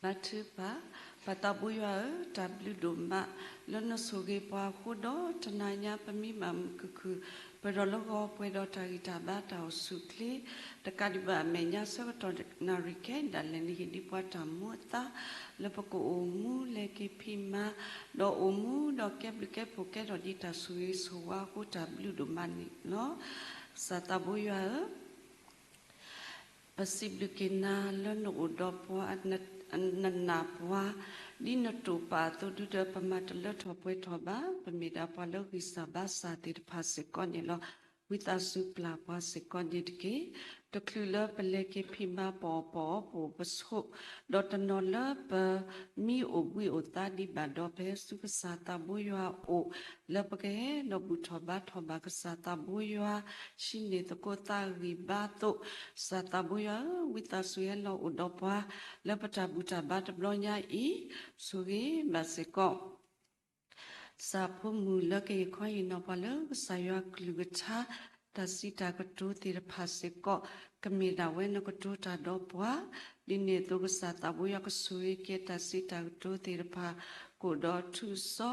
ဘါထုကဖၣ်, ပၢ်သးဘိယွၤဧၢ, တၢ်ဘျုးဒိၣ်မး လၢနဆိၣ်ဂ့ၤပှၤအဃိဒီး တနၤညါပမံဘၣ်မုာ်ခုၣ်ခုၣ် ပှဲၤဒီးလၢဂီၤပှဲၤဒီးတၢ်ဂံၢ်တၢ်ဘါတၢ်အိၣ်ဆူၣ်အိၣ်ချ့ တကးဒံးဘၣ်အမဲာ်ညါဆၢကတီၢ်နၣ်ရံၣ်ခဲအံၤဒၣ်လဲာ် နဟ့ၣ်ဒံးပှၤတၢ်မူအသါ လၢပကအိၣ်မူလဲၤက့ၤဖံးမၤ ဒီးအိၣ်မူဒီးကဲဘျုးကဲဖှိၣ်ကဲထီၣ်ဒံးတၢ်ဆိၣ်ဂ့ၤဆိၣ်ဝါအဃိ တၢ်ဘျုးဒိၣ်မးန့ၣ်လီၤ. ကစၢ်သးဘိယွၤဧၢ ပစံးဘျုးက့ၤနၤလၢနအိၣ်ဒီးပှၤ နနာ်ပှၤ ဒ်နတိာ်ပာ်အသိး ဒုဒီးပမၤတလၢထီၣ်ပှဲၤထီၣ်ဘၣ် ပမ့ၢ်ဒၣ်ပှၤလၢဂံၢ်စၢ်ဘါစၢ်သ့ၣ်တဖၣ်စ့ၢ်ကီးန့ၣ်လီၤ. ဝံသးစူၤပျၢ်ပှၤစ့ၢ်ကီးန့ၣ်တက့ၢ်. တချုးလၢပလဲၤက့ၤဖံးမၤ ပအီၣ်ပအီပအိၣ်ပဆိး ဒီးတနီၤလၢပမံအိၣ်ဘှံးအိၣ်သါဒံးဘၣ်ဒီး ဖဲဆူကစၢ်သးဘိယွၤအအိၣ် လၢပကဟဲဒီးဘူၣ်ထီၣ်ဘါထီၣ်ဘၣ်ကစၢ်သးဘိယွၤ ဟံးန့ၢ်သကိးသးဂံၢ်ဘါအသိး, ကစၢ်သးဘိယွၤဧၢ, ဝံသးစူၤဟဲလီၤအိၣ်ဒီးပှၤ လၢပတၢ်ဘူၣ်တၢ်ဘါတဘျီညါအံၤ, ဆိၣ်ဂ့ၤဘၣ်စ့ၢ်ကီး ကစၢ်ဖိမုၣ်လၢကဟ့ၣ်ခီဟ့ၣ်နီၤပှၤလၢကစၢ်ယွၤကလုၢ်ကထါ တၢ်စံးတၢ်ကတိၤသ့ၣ်တဖၣ်စ့ၢ်ကီး ကမ့ၢ်ဒၣ်ဝဲနကတိၤတၢ်ဒီးပှၤ, ဒ်န့ၣ်အသိးကစၢ်သးဘိယွၤကဆိၣ်ဂ့ၤက့ၤတၢ်စံးတၢ်ကတိၤသ့ၣ်တဖၣ် ကအိၣ်ဒီးထူးစီ,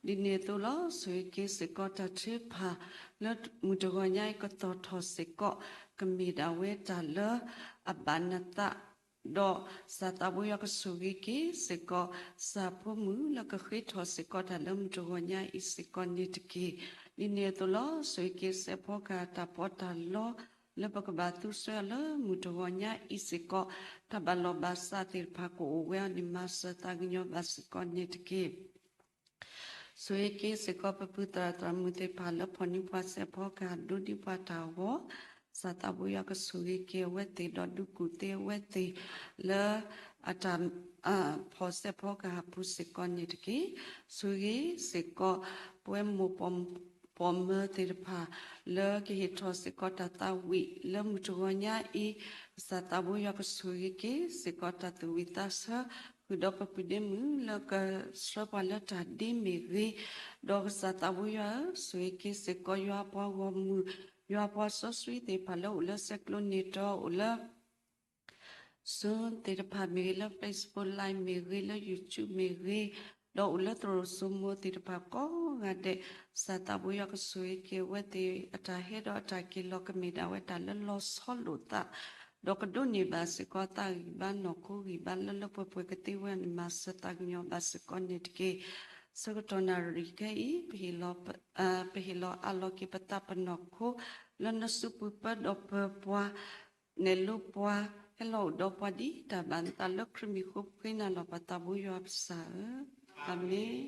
ဒ်န့ၣ်အသိးလီၤ ဆိၣ်ဂ့ၤက့ၤစ့ၢ်ကီးတၢ်ထုကဖၣ် လၢမုၢ်တဂီၤညါအံၤကသီၣ်ထီၣ်စ့ၢ်ကီး ကမ့ၢ်ဒၣ်ဝဲတၢ်လၢအဘၣ်နသး ဒီးကစၢ်သးဘိယွၤကဆိၣ်ဂ့ၤက့ၤစ့ၢ်ကီး ကစၢ်ဖိမုၣ်လၢကဃ့ထီၣ်စ့ၢ်ကီးတၢ်လၢမုၢ်တဂီၤညါအံၤစ့ၢ်ကီးန့ၣ်တက့ၢ်. ဒ်န့ၣ်အသိးလီၤ ဆိၣ်ဂ့ၤက့ၤစဲးဖီကဟၣ်တၢ်ပီးတၢ်လီ လၢပကဘၣ်သူစွဲအီၤလၢမုၢ်တဂီၤညါအံၤစ့ၢ်ကီး တၢ်ဘၣ်လီၢ်ဘၣ်စးသ့ၣ်တဖၣ်ကအိၣ်ဝဲအီၤန့ၣ် မၤစၢၤသးကညီၤဘၣ်စ့ၢ်ကီးန့ၣ်တက့ၢ်. ဆိၣ်ဂ့ၤက့ၤစ့ၢ်ကီးပပုၢ်သရၣ်သရၣ်မုၣ်သ့ၣ်တဖၣ်လၢဖီၣ်န့ၢ်ပှၤစဲးဖီကဟၣ်ဒိဒ်ပှၤတၢ်ဂီၤ, ကစၢ်သးဘိယွၤကဆိၣ်ဂ့ၤက့ၤအဝဲသ့ၣ်ဒီးဒုးကူၣ်သ့အဝဲသ့ၣ် လၢအတၢ်ဖီၣ်စဲးဖီကဟၣ်ပူၤစ့ၢ်ကီးန့ၣ်တက့ၢ်. ဆိၣ်ဂ့ၤစ့ၢ်ကီး ပဝဲမိၢ်ပိာ်မၢၤသ့ၣ်တဖၣ် လၢကဟ့ၣ်ထီၣ်စ့ၢ်ကီးတၢ်သးဝံၣ်လၢမုၢ်တဂီၤညါအံၤ, ကစၢ်သးဘိယွၤကဆိၣ်ဂ့ၤက့ၤစ့ၢ်ကီးတၢ်သူၣ်ဝံၣ်သးဆၢ ဃုာ်ဒီးပပုၢ်ဒ့မုၣ်လၢကဆှၢပှၤလၢတၢ်ဒ့မ့ၢ်ဂ့ၤ, ဒီးကစၢ်သးဘိယွၤဧၢ, ဆိၣ်ဂ့ၤက့ၤစ့ၢ်ကီးယွၤပှၤဂီၢ်မုၢ်, ယွၤပှၤစီဆှံသ့ၣ်တဖၣ်လၢအိၣ်လၢဆဲးကျိးန့ၣ်တီအိၣ်လၢ Zoom သ့ၣ်တဖၣ်မ့ၢ်ဂ့ၤ, လၢ Facebook Live မ့ၢ်ဂ့ၤ, လၢ YouTube မ့ၢ်ဂ့ၤ, ဒီးအိၣ်လၢသရိာ်စိမိၤသ့ၣ်တဖၣ်ကိးဂၤဒဲး, ကစၢ်သးဘိယွၤကဆိၣ်ဂ့ၤက့ၤအဝဲသ့ၣ် အတၢ်ဟဲဒီးအတၢ်က့ၤလီၤကမ့ၢ်ဒၣ်ဝဲတၢ်လၢလီၤဆီလိာ်သး, ဒီးကဒိးန့ၢ်ဘၣ်စ့ၢ်ကီးသးဂံၢ်ဘါနီၢ်ခိဂံၢ်ဘါလၢလၢပှဲၤပှဲၤကသ့ဝဲန့ၣ် မၤစၢၤသးကညီၤဘၣ်စ့ၢ်ကီးန့ၣ်တက့ၢ်. ဆၢကတီၢ်နၣ်ရံၣ်ခဲအံၤ ပဟ့ၣ်လီၤအးလီၤက့ၤပသးပနီၢ်ခိ လၢနစုပူၤပၢဒီးပၢပှၤ နဲၣ်လိပှၤ ဟဲလီၤအိၣ်ဒီးပှၤဒ်တၢ်ဘၣ်နသးလၢခရံာ်မံၤဃိ ပဃ့နၤလီၤပသးဘိယွၤပစၢ်ဧၢ, အၤမ့ၣ်.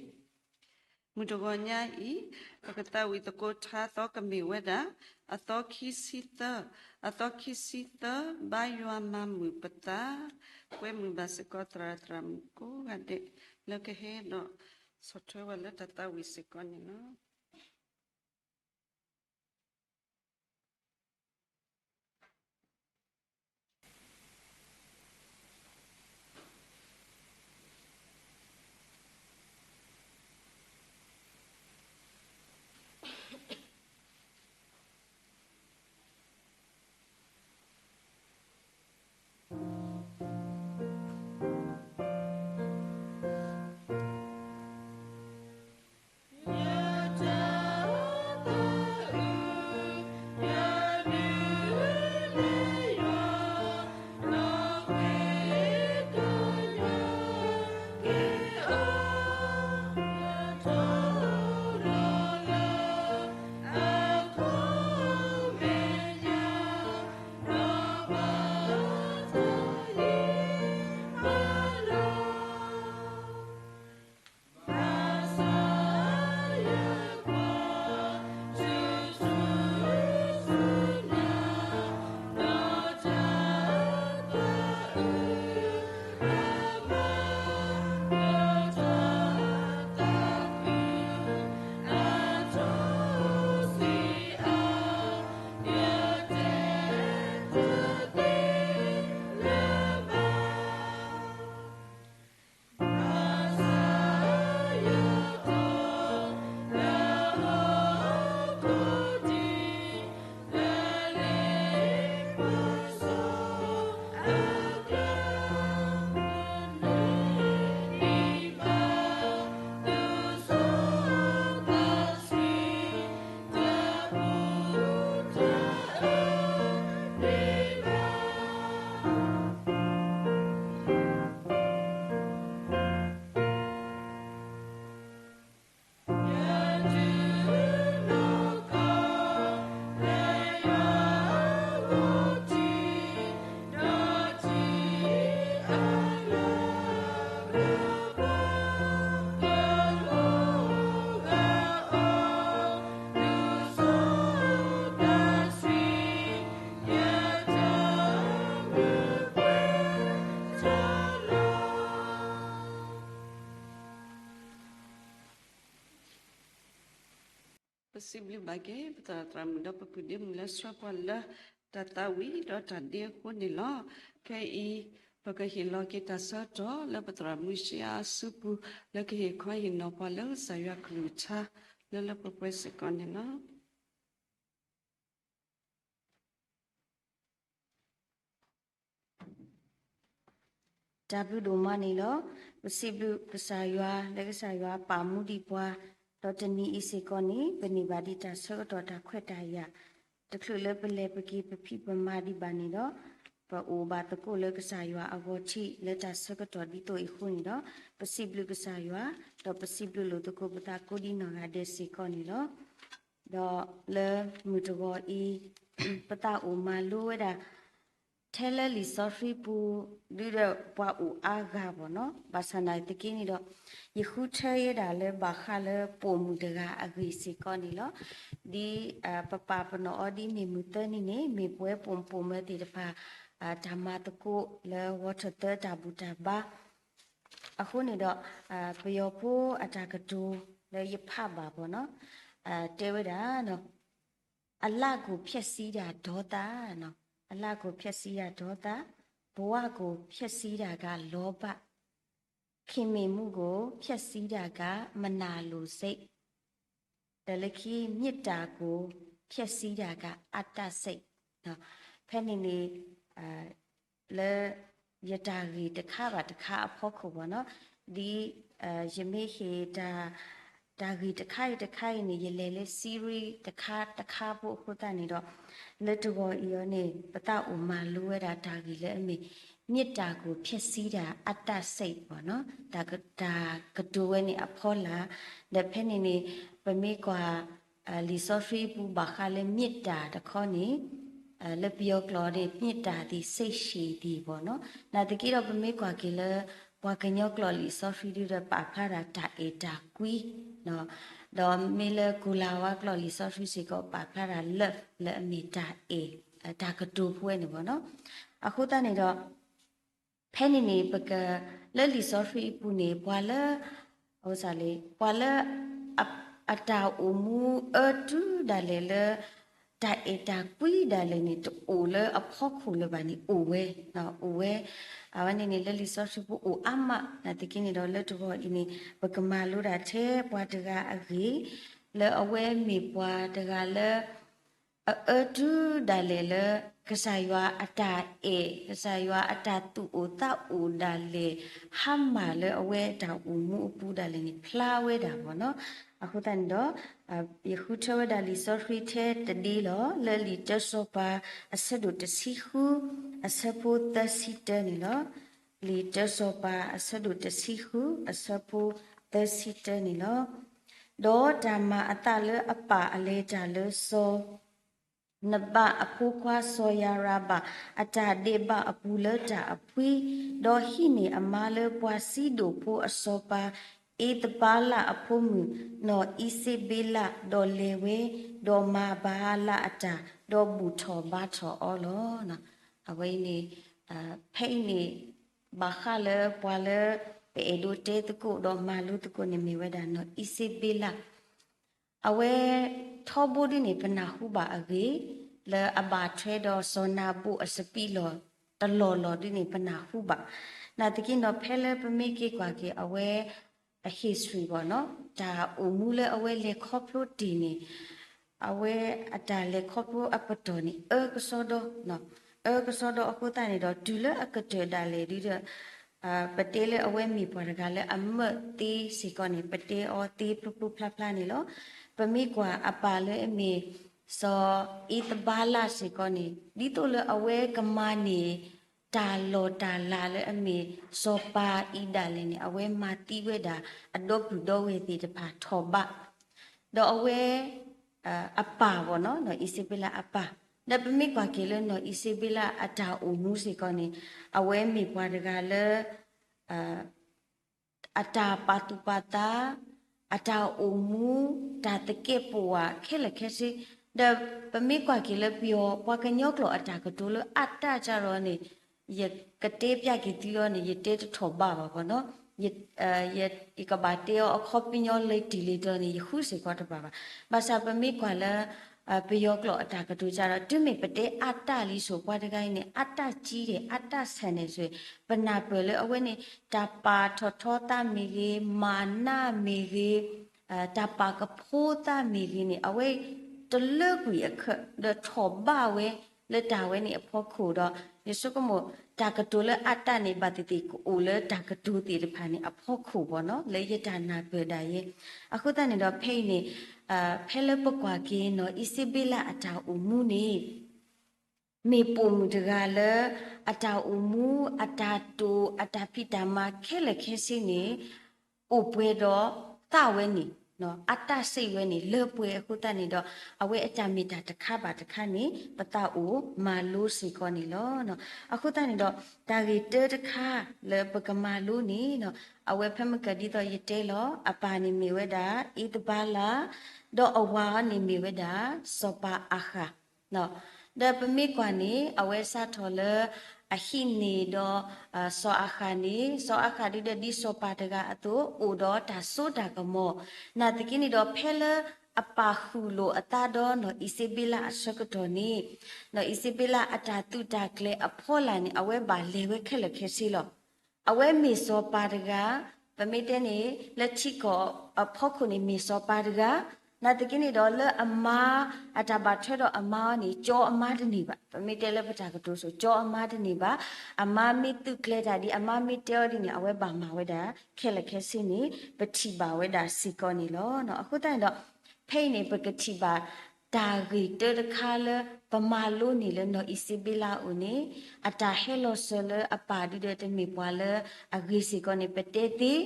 မုၢ်တဂီၤညါအံၤ ပကသးဝံၣ်သကိးထါသီကမ့ၢ်ဝဲဒၣ် အသီခံဆံသၢ, အသီခံဆံသၢ ဘါယွၤမၤမုာ်ပသး, ကွဲမုာ်ဘၣ်စ့ၢ်ကီးသရၣ်သရၣ်မုၣ်ကိးဂၤဒဲး လၢကဟဲဒီးဆီၣ်ထွဲဝဲလၢတၢ်သးဝံၣ်စ့ၢ်ကီးန့ၣ်လီၤ. ပစံးဘျုးဘၣ်က့ၤ ပသရၣ်သရၣ်မုၣ်ဒီးပပုၢ်ဒ့မုၣ်လၢဆှၢပှၤလၢတၢ်သးဝံၣ်ဒီးတၢ်ဒ့အဃိန့ၣ်လီၤ. ခဲအံၤ ပကဟ့ၣ်လီၤက့ၤတၢ်ဆၢကတီၢ်လၢပသရၣ်မုၣ်ရှ့အါအစုပူၤ လၢကဟ့ၣ်ခီဟ့ၣ်နီၤပှၤလၢကစၢ်ယွၤကလုၢ်ကထါ လၢလၢပှဲၤပှဲၤစ့ၢ်ကီးန့ၣ်လီၤ. တၢ်ဘျုးဒိၣ်မးန့ၣ်လီၤ. ပစံးဘျုးကစၢ်ယွၤလၢကစၢ်ယွၤပာ်မူဒံးပှၤ, ဒီးတနံၤအံၤစ့ၢ်ကီးန့ၣ် ပန့ၢ်ဘၣ်ဒံးတၢ်ဆၢကတီၢ်တၢ်ခွဲးတၢ်ယာ်, တချုးလၢပလဲၤပက့ၤပဖံးပမၤဒံးဘၣ်န့ၣ်ဒီး, ပအိၣ်ဘၣ်သကိးလၢကစၢ်ယွၤအဂီၢ်ထံးလၢတၢ်ဆၢကတီၢ်ဒ်သိးအံၤအဃိန့ၣ်ဒီး, ပစံးဘျုးကစၢ်ယွၤ, ဒီးပစံးဘျုးလိာ်သကိးပသးကိးဒံနီၢ်ဂၤဒဲးစ့ၢ်ကီးန့ၣ်လီၤ. ဒီးလၢမုၢ်တဂီၤအံၤ, ပသးအိၣ်မၤလိဝဲဒၣ် ထဲလၢလံာ်စီဆှံပူၤ ဒုဒီးပှၤအိၣ်အါဂၤဘၣ်နီၤ, ဘၣ်ဆၣ်နာ်သက့န့ၣ်ဒီး, ယဃုထၢယဲဒၣ်လၢဘၣ်ဃးလၢပိာ်မုၣ်တဂၤအဂ့ၢ်စ့ၢ်ကီးန့ၣ်လီၤ. ဒ်ပပာ်ပနီၣ်အီၤဒ်မ့ၢ်မုၢ်သၢနံၤန့ၣ် မ့ၢ်ပဝဲပိာ်မုၣ်ပိာ်မၢၤသ့ၣ်တဖၣ် တၢ်မၤသကိးလၢဝီထၢၣ်သၢတၢ်ဘူၣ်တၢ်ဘါ အဃိန့ၣ်ဒီး, ပယီၤဖိအတၢ်ကတိၤလၢယဖးဘၣ်ဘၣ်နီၤ, တဲဝဲဒၣ်, အလၢ်ကိုဖျက်ဆီးတာဒေါသ, အလ�ၢ်ကိုဖျက်ဆီးတာဒေါသ, ဘဝကိုဖျက်ဆီးတာကလောဘ, ခင်မင်မှုကိုဖျက်ဆီးတာကမနာလိုစိတ်, ဒီးလၢခံ မေတ္တာကိုဖျက်ဆီးတာကအတ္တစိတ်, ဖဲန့ၣ်န့ၣ် လၢယတၢ်ဂ့ၢ်တခါဘၣ်တခါအဖီခိၣ်ဘၣ်နီၤ, ဒ်ယမ့ၢ်ဟ့ၣ်တၢ်ဂ့ၢ်တခါအံၤတခါအံၤန့ၣ် ယလဲၤလၢ series တခါတခါဖိအဃိသတးန့ၣ်ဒီး, လၢတဂီၤအံၤအီၤန့ၣ် ပသးအိၣ်မၤလိဝဲဒၣ်တၢ်ဂ့ၢ်လၢအမ့ၢ် မေတ္တာကိုဖျက်ဆီးတာအတ္တစိတ် ဘၣ်နီၤ, တၢ်ကတိၤဝဲန့ၣ်အဖီလာ်, ဒီးဖဲန့ၣ်န့ၣ် ပမ့ၢ်ကွၢ် လံာ်စီဆှံပူၤဘၣ်ဃးလၢ မေတ္တာ တခီန့ၣ်, လၢပယီၤကျိာ်န့ၣ် မေတ္တာသည်စိတ်ရှည်သည် ဘၣ်နီၤ, နာ်သက့ဒီးပမ့ၢ်ကွၢ်က့ၤလၢ ပှၤကညီကျိာ်လံာ်စီဆှံဒုဒီးပာ်ဖျါတၢ်တၢ်အဲၣ်တၢ်ကွံ, ဒီးမ့ၢ်လၢကိၤလၤဝါကျိာ်လံာ်စီဆှံစ့ၢ်ကီးပာ်ဖျါတၢ် love လၢအမ့ၢ်တၢ်အဲၣ်, တၢ်ကတိၤဖိဝဲန့ၣ်ဘၣ်နီၤ, အဃိသတးန့ၣ်ဒီး ဖဲန့ၣ်န့ၣ် ပက လၢလံာ်စီဆှံအပူၤန့ၣ် ပှၤလၢ ပှၤလၢ အတၢ်အိၣ်မူအၢတုၤဒၣ်လဲာ်လၢ တၢ်အဲၣ်တၢ်ကွံဒၣ်လဲာ်န့ၣ် တအိၣ်လၢအဖီခိၣ်လၢၤဘၣ်န့ၣ် အိၣ်ဝဲ, အိၣ်ဝဲ, အဝဲန့ၣ်န့ၣ် လၢလံာ်စီဆှံပူၤအိၣ်အါမး နာ်သက့န့ၣ်ဒီး လၢတဂီၤအံၤန့ၣ် ပကမၤလိဒၣ်ထဲပှၤတဂၤအဂ့ၢ် လၢအဝဲမ့ၢ်ပှၤတဂၤလၢ အအၢတုၤဒၣ်လဲာ်လၢ ကစၢ်ယွၤအတၢ်အဲၣ် ကစၢ်ယွၤအတၢ်သူၣ်အိၣ်သးအိၣ်ဒၣ်လဲာ် ဟါမၢ်လၢအဝဲအတၢ်အိၣ်မူအပူၤဒၣ်လဲာ်န့ၣ် ဖျါဝဲဒၣ်ဘၣ်နီၤ, အဃိသတးန့ၣ်ဒီး ယဃုထၢဝဲဒၣ်လံာ်စီဆှံထဲတဒ့လီၤ လၢလံာ်တၢစီၤပၤ အဆၢဒိၣ်တဆံဃု အဆၢဖိသၢဆံတၢန့ၣ်လီၤ. လံာ်တၢစီၤပၤ အဆၢဒိၣ်တဆံဃု အဆၢဖိသၢဆံတၢန့ၣ်လီၤ. ဒီးတၢ်မၤအသးလၢအပၢ်အလဲၤတၢ်လၢစီၤ နဘးအဖိခွါစီၤယၤရဘၣ် အတၢ်ဒဲးဘးအပူၤလၢတၢ်အဖှံ, ဒီးဟံးန့ၢ်အမါလၢပှၤစံဒိၣ်ဖိအစီၤပၤ အ့သဘါလၣ်အဖိမုၣ် နီၢ်အံၤစ့ဘ့လး ဒီးလဲၤဝဲ, ဒီးမၤဘၤအၤလးအတၢ်, ဒီးဘူၣ်ထီၣ်ဘါထီၣ်အီၤလီၤ. အဝဲအံၤန့ၣ် ဖဲအံၤန့ၣ် ဘၣ်ဃးလၢပှၤလၢ ပအဲၣ်ဒိးတဲသကိးဒီးမၤလိသကိးန့ၣ်မ့ၢ်ဝဲဒၣ်နီၢ်အံၤစ့ဘ့လး အဝဲ ထီဘိဒ်န့ၣ် ပနၢ်ဟူဘၣ်အဂ့ၢ် လၢအဘၣ်ထွဲဒီးစီၤနၤဘူၣ်အစပံးလီၢ်တလီၢ်လီၢ်ဒ်န့ၣ် ပနၢ်ဟူဘၣ်. နာ်သက့ဒီး ဖဲလၢပမ့ၢ်က့ၤကွၢ်က့ၤအဝဲ အ history ဘၣ်နီၤ တၢ်အိၣ်မူလၢအဝဲလဲၤခီဖျိတ့ၢ်န့ၣ် အဝဲအတၢ်လဲၤခီဖျိအပတီၢ်န့ၣ် အၢကစီဒီ အၢကစီဒီအဃိသတးန့ၣ်ဒီး တုၤလၢအကတၢၢ်ဒၣ်လဲာ်ဒ်ဒီး ပတဲလၢအဝဲမ့ၢ်ပှၤတဂၤလၢအမၢသ့စ့ၢ်ကီးန့ၣ် ပတဲအီၤသ့ဖျိဖျိဖျါဖျါန့ၣ်လီၤ. ပမ့ၢ်ကွၢ်အပၢ်လၢအမ့ၢ် စီၤအ့သဘါလၣ်စ့ၢ်ကီးန့ၣ် ဒ်သိးလၢအဝဲကမၤန့ၢ် တၢ်လီၢ်တၢ်လၤလၢအမ့ၢ်စီၤပၤအံၤဒၣ်လဲာ်န့ၣ် အဝဲမၤသံဝဲဒၣ်အဒီပုၢ်ဒီဝဲၢ်သ့ၣ်တဖၣ်ထီၣ်ဘး ဒီးအဝဲ အပၢ်ဘၣ်နီၤ နီၢ်အံၤစ့ဘ့လးအပၢ်, ဒီးပမ့ၢ်ကွၢ်က့ၤလၢနီၢ်အံၤစ့ဘ့လးအတၢ်အိၣ်မူစ့ၢ်ကီးန့ၣ် အဝဲမ့ၢ်ပှၤတဂၤလၢ အတၢ်ပာ်သူၣ်ပာ်သး, အတၢ်အိၣ်မူ, တၢ်သကဲးပဝးခဲလၢာ်ခဲဆ့, ဒီးပမ့ၢ်ကွၢ်က့ၤလၢပယီၤ ပှၤကညီကျိာ်အတၢ်ကတိၤလၢအတၢ်ကၢ်ဒီးန့ၣ် ယကတဲပျဲက့ၤသုအီၤန့ၣ် ယတဲတထီၣ်ဘးဘၣ်ဘၣ်နီၤ ယ ယကဘၣ်တဲအီၤအခီပညီလၢတံၢ်လံတၢ်န့ၣ် ယဃုစ့ၢ်ကီးတဘၣ်ဘၣ်. ဘၣ်ဆၣ်ပမ့ၢ်ကွၢ်လၢ ပယီၤကျိာ်အတၢ်ကတိၤကဒီး တုၤမ့ၢ်ပတဲအတၢ်လံစိၤပှၤတဂၤအံၤန့ၣ် အတၢ်ကံဒီး အတၢ်ဆဲးန့ၣ်ဆိ ပနၢ်ပၢၢ်လၢအဝဲန့ၣ် တၢ်ပာ်ထီၣ်ထီသးမ့ၢ်ဂ့ၤ, မၤနးမ့ၢ်ဂ့ၤ, တၢ်ပာ်ကဖိသးမ့ၢ်ဂ့ၤန့ၣ် အဝဲ တလၢကွံာ်အခၢး ဒီးထီၣ်ဘၣ်ဝဲလၢတၢ်ဝဲန့ၣ်အဖီခိၣ်ဒီး ယဆိကမိၣ် တၢ်ကတိၤလၢအတၢ်န့ၣ် ဘၣ်သ့ၣ်သ့ၣ်ကအိၣ်လၢတၢ်ကတိၤသ့ၣ်တဖၣ်န့ၣ် အဖီခိၣ်ဘၣ်နီၤ လၢယတၢ်နၢ်ပၢၢ်ဒၣ်ယဲ. အဃိသတးန့ၣ်ဒီး ဖဲအံၤန့ၣ် ဖဲလၢပကွၢ်က့ၤနီၤ အံၣ်စ့ဘ့လးအတၢ်အိၣ်မူန့ၣ် မ့ၢ်ပိာ်မုၣ်တဂၤလၢ အတၢ်အိၣ်မူ အတၢ်တိာ် အတၢ်ဖံးတၢ်မၤခဲလၢာ်ခဲဆ့န့ၣ် အိၣ်ပှဲၤဒီးသးဝဲန့ၣ် အတၢ်စံးဝဲန့ၣ် လၢပှဲၤအဃိသတးန့ၣ်ဒီး အဝဲအတၢ်မ့ၢ်တၢ်တခါဘၣ်တခါန့ၣ် ပသးအိၣ်မၤလိစ့ၢ်ကီးန့ၣ်လီၤ. အဃိသတးန့ၣ်ဒီး တၢ်ဂ့ၢ်တၢတခါလၢပကမၤလိန့ၣ် အဝဲဖဲမုၢ်ကၢ်ဒ်သိးယတဲလီၤ အပၢ်န့ၣ်မ့ၢ်ဝဲဒၣ် အံသဘၤလး ဒီးအဝၤအံၤန့ၣ်မ့ၢ်ဝဲဒၣ် စီၤပၤအၤဃး ဒီးပမ့ၢ်ကွၢ်န့ၣ် အဝဲစးထီၣ်လၢ အဟံးန့ၢ်ဒီး စီၤအၤဃးန့ၣ် စီၤအၤဃးဒုဒီးဒ်စီၤပၤတဂၤအသိး အိၣ်ဒီးတၢ်စိတၢ်ကမီၤ နာ်သက့န့ၣ်ဒီး ဖဲလၢအပာ်ဃုာ်လိာ်အသးဒီးနီၢ်အံၣ်စ့ဘ့လးအဆၢကတီၢ်န့ၣ် နီၢ်အံၣ်စ့ဘ့လးအတၢ်သုးတၢ်ကျဲၤအဖီလာ်န့ၣ် အဝဲဘၣ်လဲၤဝဲခဲလၢာ်ခဲဆ့လီၤ. အဝဲမ့ၢ်စီၤပၤတဂၤ, ပမ့ၢ်တဲန့ၣ် လၢထံကီၢ်အဖီခိၣ်န့ၣ်မ့ၢ်စီၤပၤတဂၤ, နာ်သက့န့ၣ်ဒီးလၢအမါ အတၢ်ဘၣ်ထွဲဒီးအမါအံၤန့ၣ် ကၠီအမါတန့ၢ်ဘၣ်. ပမ့ၢ်တဲလၢပတၢ်ကတိၤစိၤ ကၠီအမါတန့ၢ်ဘၣ်. အမါမ့ၢ်သုးကျဲၤတၢ်ဒ် အမါမ့ၢ်တဲအီၤဒ်န့ၣ် အဝဲဘၣ်မၤဝဲဒၣ်ခဲလၢာ်ခဲဆ့န့ၣ် ပထံၣ်ဘၣ်ဝဲဒၣ်စ့ၢ်ကီးန့ၣ်လီၤ. အဃိသတးန့ၣ်ဒီး ဖဲအံၤန့ၣ် ပကထံၣ်ဘၣ် တၢ်ဂ့ၢ်တၢတခါလၢ ပမၤလိန့ၢ်လၢနီၢ်အံၣ်စ့ဘ့လးအအိၣ်န့ၣ် အတၢ်ဟဲလီၤစၢၤလၢအပၢ်ဒုဒီးတမ့ၢ်ပှၤလၢအဂ့ၤစ့ၢ်ကီးန့ၣ် ပတဲသ့, ဒီး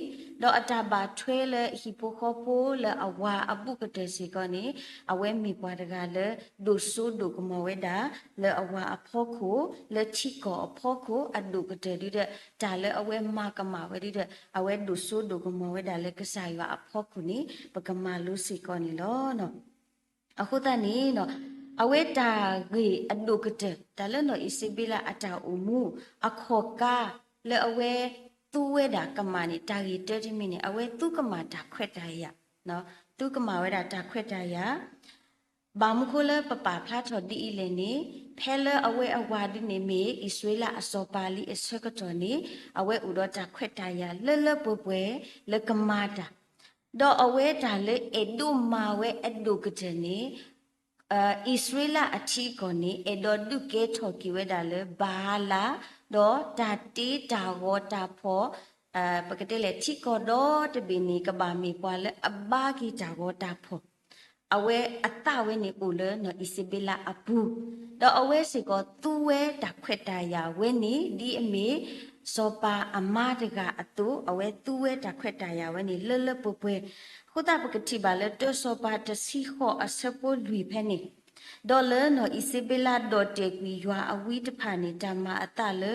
အတၢ်ဘၣ်ထွဲလၢဟံၣ်ဖိဃီဖိလၢအဝၤအဘူးကတၢၢ်စ့ၢ်ကီးန့ၣ် အဝဲမ့ၢ်ပှၤတဂၤလၢ ဒိၣ်စိဒိၣ်ကမီၤဝဲဒၣ် လၢအဝၤအဖီခိၣ် လၢထံကီၢ်အဖီခိၣ်အဒိၣ်ကတၢၢ်ဒုဒီး တၢ်လၢအဝဲမၤကမၣ်ဝဲဒုဒီး အဝဲဒိၣ်စိဒိၣ်ကမီၤဝဲဒၣ်လၢကစၢ်ယွၤအဖီခိၣ်န့ၣ် ပကမၤလိစ့ၢ်ကီးန့ၣ်လီၤ. အဃိသတးန့ၣ် အဝဲတၢ်ဂ့ၢ်အဒိၣ်ကတၢၢ် တၢ်လၢနီၢ်အံၣ်စ့ဘ့လးအတၢ်အိၣ်မူ အခီၣ်ကါ လၢအဝဲသူဝဲဒၣ်ကမၣ်န့ၣ် တၢ်ဂ့ၢ်တၢတမံၤန့ၣ် အဝဲသူကမၣ်တၢ်ခွဲးတၢ်ယာ်, သူကမၣ်ဝဲဒၣ်တၢ်ခွဲးတၢ်ယာ် ဘၣ်မနုၤဃိလၢပပာ်ဖျါထီၣ်ဒ်အံၤလဲၣ်န့ၣ် ဖဲလၢအဝဲအဝၤဒုန့ၣ်မ့ၢ်အံၣ်စရ့လးအစီၤပၤလံအဆၢကတီၢ်န့ၣ် အဝဲအိၣ်ဒီးတၢ်ခွဲးတၢ်ယာ်လၢလၢပှဲၤပှဲၤလၢကမၤတၢ် ဒီးအဝဲတၢ်လၢအဲၣ်ဒိးမၤဝဲအဒိၣ်ကတၢၢ်န့ၣ် အံၣ်စရ့လးအထံအကီၢ်န့ၣ် အဲၣ်ဒိးဒုးကဲထီၣ်က့ၤဝဲဒၣ်လၢဘၤအၤလး ဒီးတၢ်တ့တၢ်ဂီၤတၢ်ဖီၣ် ပကတဲလဲၣ် ထံကီၢ်ဒီတဘ့ၣ်န့ၣ် ကဘၣ်မ့ၢ်ပှၤလၢအဘါက့ၤတၢ်ဂီၤတၢ်ဖီၣ် အဝဲအသးဝဲန့ၣ်အိၣ်လၢနီၢ်အံၣ်စ့ဘ့လးအပူၤ, ဒီးအဝဲစ့ၢ်ကီးသူဝဲတၢ်ခွဲးတၢ်ယာ်ဝဲန့ၣ် ဒ်အမ့ၢ်စီၤပၤအမါတဂၤအသိး အဝဲသူဝဲတၢ်ခွဲးတၢ်ယာ်ဝဲန့ၣ် လၢလၢပှဲၤပှဲၤ, အဃိသတးပကထံၣ်ဘၣ်လၢတၢစီၤပၤတဆံဃိးအဆၢဖိလွံၢ်ဖဲန့ၣ်, ဒီးလၢနီၢ်အံၣ်စ့ဘ့လးဒီၣ်တဲာ်ကွံာ်ယွၤအဝံတဖၣ်န့ၣ် တၢ်မၤအသးလၢ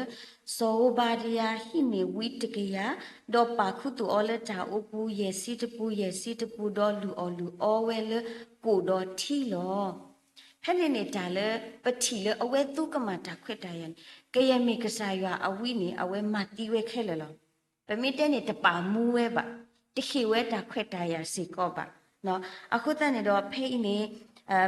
စီၤဧိၤဘၤဒယၤဟံးန့ၢ်ဝံတကယၤ, ဒီးပာ်ခူသူၣ်အီၤလၢတၢ်အိပူၤ ယဲၢ်ဆံတပူၤ ယဲၢ်ဆံတပူၤ ဒီးလုၢ်အီၣ်လုၢ်အီဝဲလၢကိၣ်ဒီးထံလီၤ. ဖဲန့ၣ်န့ၣ်တၢ်လၢ ပထံၣ်လၢအဝဲသူကမၣ်တၢ်ခွဲးတၢ်ယာ်န့ၣ် ကယဲၢ်မ့ၢ်ကစၢ်ယွၤအဝံန့ၣ် အဝဲမၤသံဝဲခဲလၢာ်လီၤ. ပမ့ၢ်တဲန့ၣ် တပာ်မူဝဲဘၣ်, တဟ့ၣ်ဝဲတၢ်ခွဲးတၢ်ယာ်စ့ၢ်ကီးဘၣ်. အဃိသတးန့ၣ်ဒီး ဖဲအံၤန့ၣ်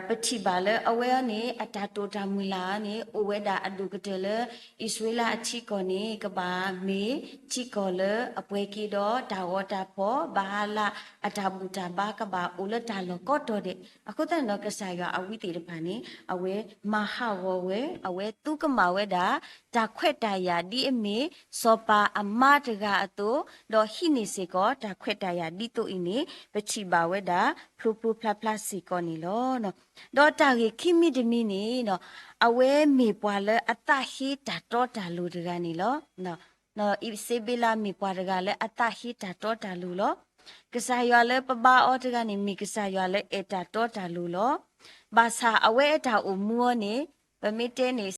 ပထံၣ်ဘၣ်လၢအဝဲအံၤန့ၣ် အတၢ်တိာ်တၢ်မုၢ်လၢ်န့ၣ် အိၣ်ဝဲဒၣ်အဒိၣ်ကတၢၢ်လၢ အံၣ်စရ့လးအထံကီၢ်န့ၣ် ကဘၣ်မ့ၢ်ထံကီၢ်လၢအပှဲၤက့ၤဒီးတၢ်ဂီၤတၢ်ဖီၣ် ဘၤအၤလး အတၢ်ဘူၣ်တၢ်ဘါကဘၣ်အိၣ်လၢတၢ်လီၢ်ကိးတီၤဒဲး. အဃိသတးန့ၣ်ဒီး ကစၢ်ယွၤအဝံသ့ၣ်တဖၣ်န့ၣ် အဝဲမၤဟးဂီၤဝဲ အဝဲသူကမၣ်ဝဲဒၣ် တၢ်ခွဲးတၢ်ယာ်ဒ်အမ့ၢ် စီၤပၤအမါတဂၤအသိး, ဒီးဟံးန့ၢ်စ့ၢ်ကီးတၢ်ခွဲးတၢ်ယာ်ဒ်သိးအံၤန့ၣ် ပထံၣ်ဘၣ်ဝဲဒၣ် ဖျိဖျိဖျါဖျါစ့ၢ်ကီးန့ၣ်လီၤ. ဒီးတၢ်ဂ့ၢ်ခံမံၤတမံၤန့ၣ် အဝဲမ့ၢ်ပှၤလၢအသးဟ့တၢ်တီတၢ်လိၤတဂၤန့ၣ်လီၤ. အံၣ်စ့ဘ့လးမ့ၢ်ပှၤတဂၤလၢအသးဟ့တၢ်တီတၢ်လိၤလီၤ. ကစၢ်ယွၤလၢပဘါအီၤတဂၤန့ၣ် မ့ၢ်ကစၢ်ယွၤလၢအဲၣ်တၢ်တီတၢ်လိၤလီၤ. ဘၣ်ဆၣ်အဝဲအတၢ်အိၣ်မူအီၤန့ၣ် ပမ့ၢ်တဲန့ၣ်